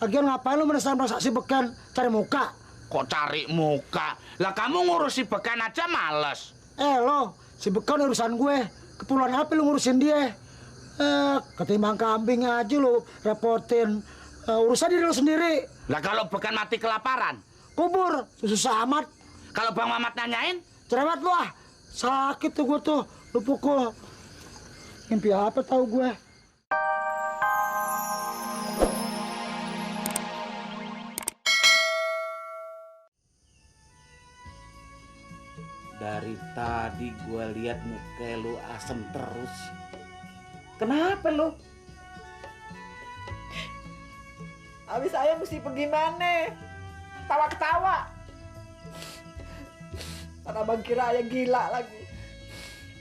Lagian ngapain lu mendesak-desak si Beken cari muka? Kok cari muka? Lah kamu ngurus si Beken aja males. Lo, si Beken urusan gue. Keperluan apa lu ngurusin dia? Ketimbang kambing aja lu repotin. Urusan diri lu sendiri. Lah kalau Beken mati kelaparan? Kubur, susah amat. Kalau Bang Mamat nanyain? Cerewet lu ah. Sakit tuh gue tuh, lu pukul. Mimpi apa tahu gue? Dari tadi gue lihat muka lu asem terus. Kenapa lu? Habis saya mesti pergi mana? Tawa-ketawa. Karena Bang kira ayah gila lagi.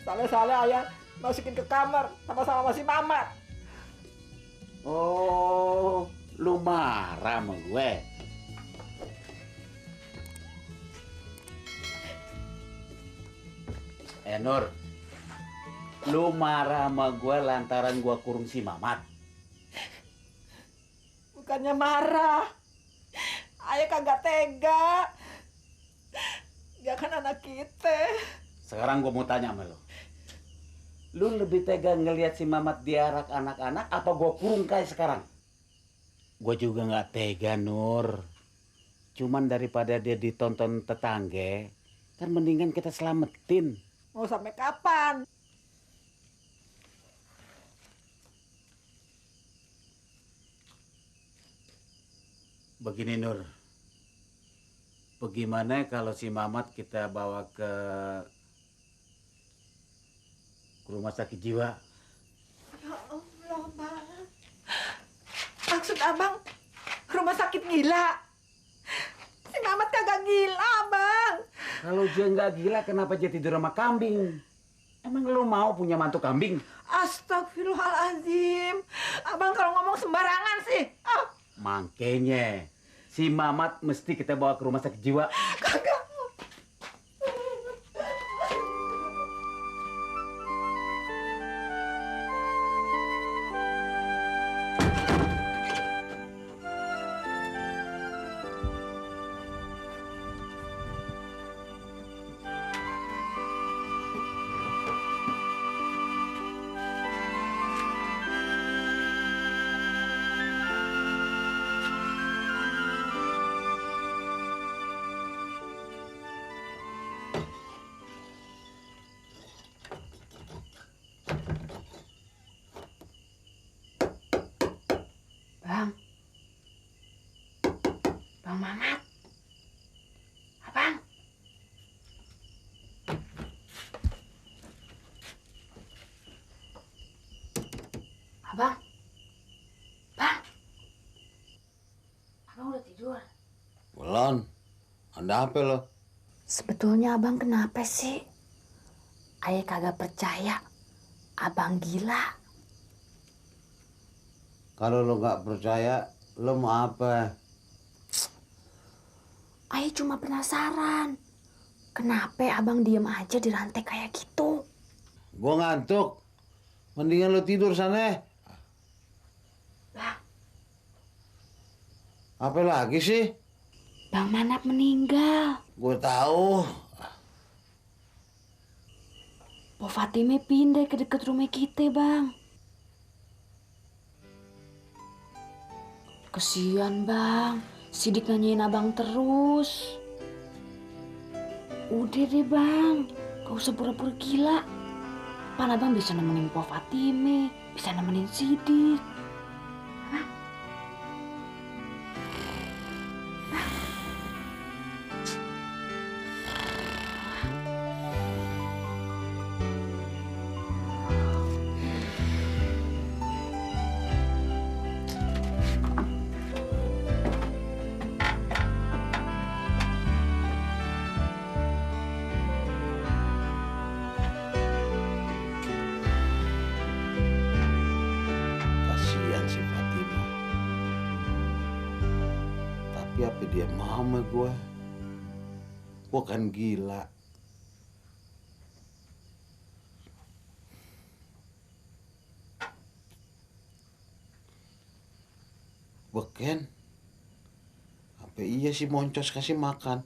Salah-salah ayah masukin ke kamar sama-sama masih Mamat. Oh, lu marah sama gue? Nur, lu marah sama gue lantaran gue kurung si Mamat? Bukannya marah. Ayah kagak tega. Dia kan anak kita. Sekarang gue mau tanya sama lu. Lu lebih tega ngelihat si Mamat diarak anak-anak apa gue kurung kayak sekarang? Gue juga nggak tega, Nur. Cuman daripada dia ditonton tetangga, kan mendingan kita selamatin. Mau sampai kapan? Begini, Nur. Bagaimana kalau si Mamat kita bawa ke rumah sakit jiwa? Ya Allah, Bang. Maksud abang rumah sakit gila? Si Mamat kagak gila, Bang. Kalau dia nggak gila, kenapa dia tidur sama kambing? Emang lu mau punya mantu kambing? Astagfirullahaladzim. Abang kalau ngomong sembarangan sih. Makanya si Mamat mesti kita bawa ke rumah sakit jiwa. Kagak. Bang. Bang Mamat. Abang. Abang. Bang. Abang udah tidur? Belum. Ada apa lo? Sebetulnya abang kenapa sih? Ayah kagak percaya. Abang gila. Kalau lo nggak percaya, lo mau apa? Ayah cuma penasaran. Kenapa abang diem aja di rantai kayak gitu? Gue ngantuk. Mendingan lo tidur sana. Bang. Apa lagi sih? Bang Manap meninggal. Gue tahu. Po Fatime pindah ke dekat rumah kita, Bang. Kesian, Bang. Sidik nanyain abang terus. Udah deh, Bang. Gak usah pura-pura gila. Pan abang bisa nemenin Po Fatime, bisa nemenin Sidik. Kasihan si Fatimah. Tapi apa dia mau sama gue? Gue kan gila. Beken. Ya iya si Moncos kasih makan.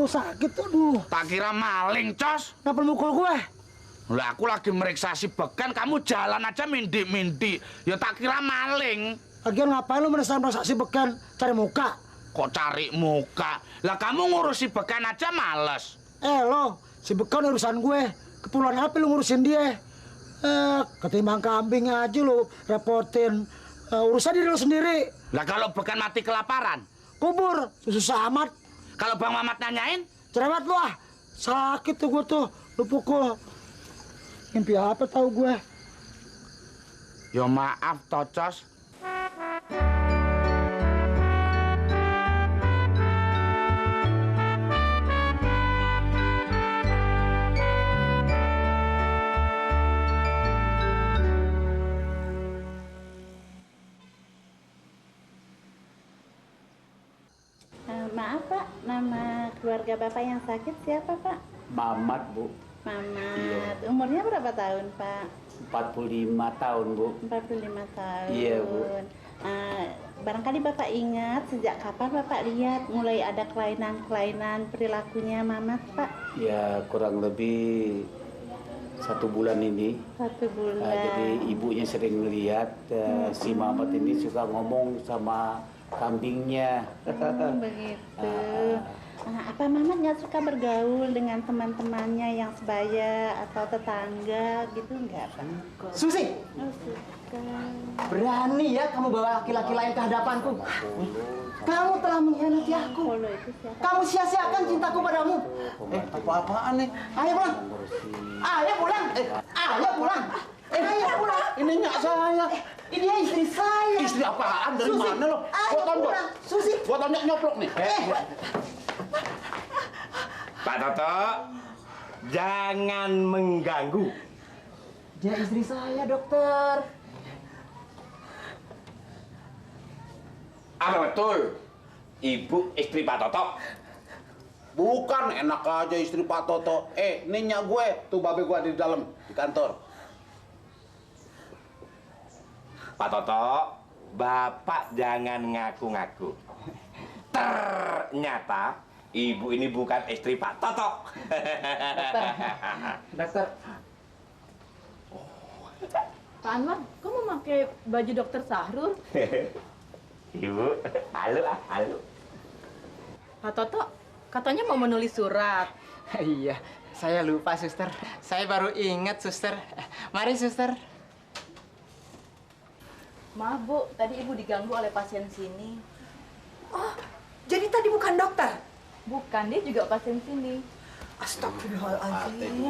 sakit, aduh. Tak kira maling, Cos. Kenapa mukul gue? Lah aku lagi meriksa si Bekan, kamu jalan aja mindi-mindi. Ya tak kira maling. Lagian ngapain lu meriksa si Bekan? Cari muka? Kok cari muka? Lah kamu ngurus si Bekan aja males. Lo, si Bekan urusan gue. Keperluan apa lu ngurusin dia? Ketimbang kambing aja lu repotin. Urusan diri lu sendiri. Lah kalau Bekan mati kelaparan? Kubur, susah amat. Kalau Bang Mamat nanyain? Cerewet lu ah. Sakit tuh gue tuh, lu pukul. Mimpi apa tahu gue? Ya maaf, Tocos. Maaf Pak, nama keluarga Bapak yang sakit siapa Pak? Mamat, Bu. Mamat. Iya. Umurnya berapa tahun Pak? 45 tahun, Bu. 45 tahun. Iya, Bu. Barangkali Bapak ingat sejak kapan Bapak lihat mulai ada kelainan-kelainan perilakunya Mamat Pak? Ya, kurang lebih 1 bulan ini. 1 bulan. Jadi ibunya sering melihat si Mamat ini suka ngomong sama kambingnya. Begitu. Apa Mamat nggak suka bergaul dengan teman-temannya yang sebaya atau tetangga gitu nggak Pak? Susi, Oh, suka. berani ya kamu bawa laki-laki lain ke hadapanku. Kamu telah mengkhianati aku. Polo itu siapa? Kamu sia-siakan cintaku padamu. Apa-apaan nih? Ayo pulang. Ayo pulang. Ayo pulang. Ayo pulang. Ini nyak saya. Ini dia istri saya. Istri apaan? Dari Susi, mana lo? ayo Gua tonjok. pulang. Susi. Gua tonjok nyoplok nih. Pak Toto, jangan mengganggu. Dia istri saya, dokter. Apa betul? Ibu istri Pak Toto? Bukan, enak aja istri Pak Toto. Ini nyak gue. Tuh babe gue di dalam, di kantor. Pak Toto, Bapak jangan ngaku-ngaku. Ternyata ibu ini bukan istri Pak Toto. Dokter. Pak Anwar, kok mau pakai baju dokter Sahrul? Ibu, halo ah, halo. Pak Toto, katanya mau menulis surat. Iya, Saya lupa, suster. Saya baru ingat, suster. Mari, suster. Maaf Bu, tadi Ibu diganggu oleh pasien sini. Oh, jadi tadi bukan dokter? Bukan, dia juga pasien sini. Astagfirullahaladzim.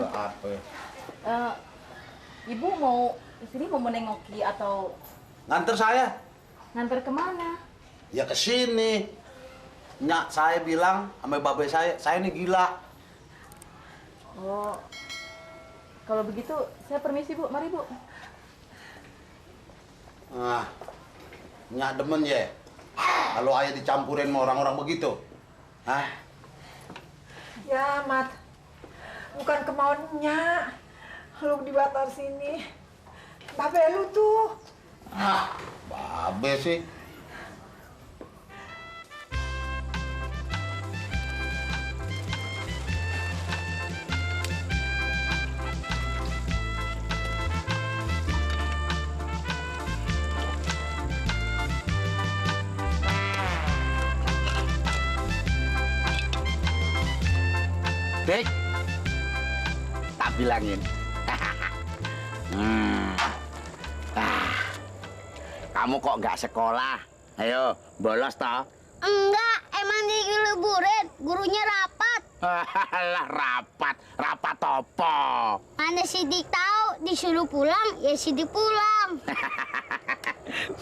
Ibu mau kesini mau menengoki atau Nganter saya. nganter kemana? Ya ke sini. Nyak saya bilang sama babe saya ini gila. Oh, kalau begitu saya permisi Bu, mari Bu. Nah, nyak demen ya. Kalau ayah dicampurin sama orang-orang begitu. Hah? Ya, Mat. Bukan kemauannya. Lu dibatar sini. Babe lu tuh. Ah, babe sih. Dik, tak bilangin. Kamu kok nggak sekolah? Ayo, bolos toh? Enggak, emang diliburin. Gurunya rapat. Alah, rapat apa? Mana Sidik tahu disuruh pulang, ya Sidik pulang.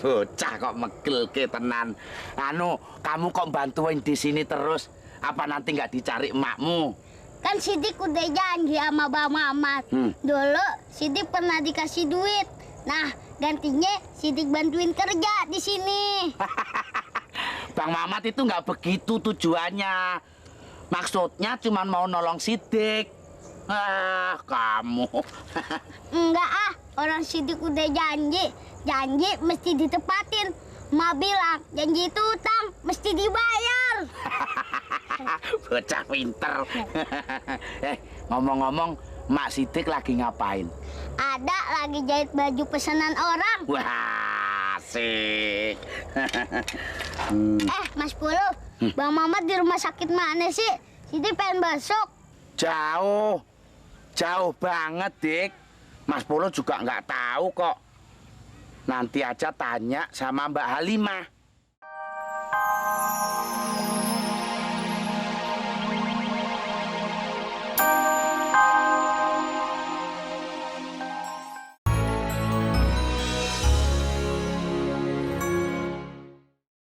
Bocah kok megel ke tenan. Anu, kamu kok bantuin di sini terus? Apa nanti nggak dicari emakmu? Kan Sidik udah janji sama Bang Mamat. Dulu Sidik pernah dikasih duit. Nah, gantinya Sidik bantuin kerja di sini. Bang Mamat itu nggak begitu tujuannya. Maksudnya cuma mau nolong Sidik. Ah, kamu. Enggak ah, orang Sidik udah janji. Janji mesti ditepatin. Ma bilang janji itu utang, mesti dibayar. Bocah pinter. Ngomong-ngomong, Mak Sidik lagi ngapain? Ada lagi jahit baju pesanan orang. Wah, asik. Mas Pulu, Bang Mamat di rumah sakit mana sih? Sidik pengen besok. Jauh banget, Dik. Mas Polo juga nggak tahu kok. Nanti aja tanya sama Mbak Halimah.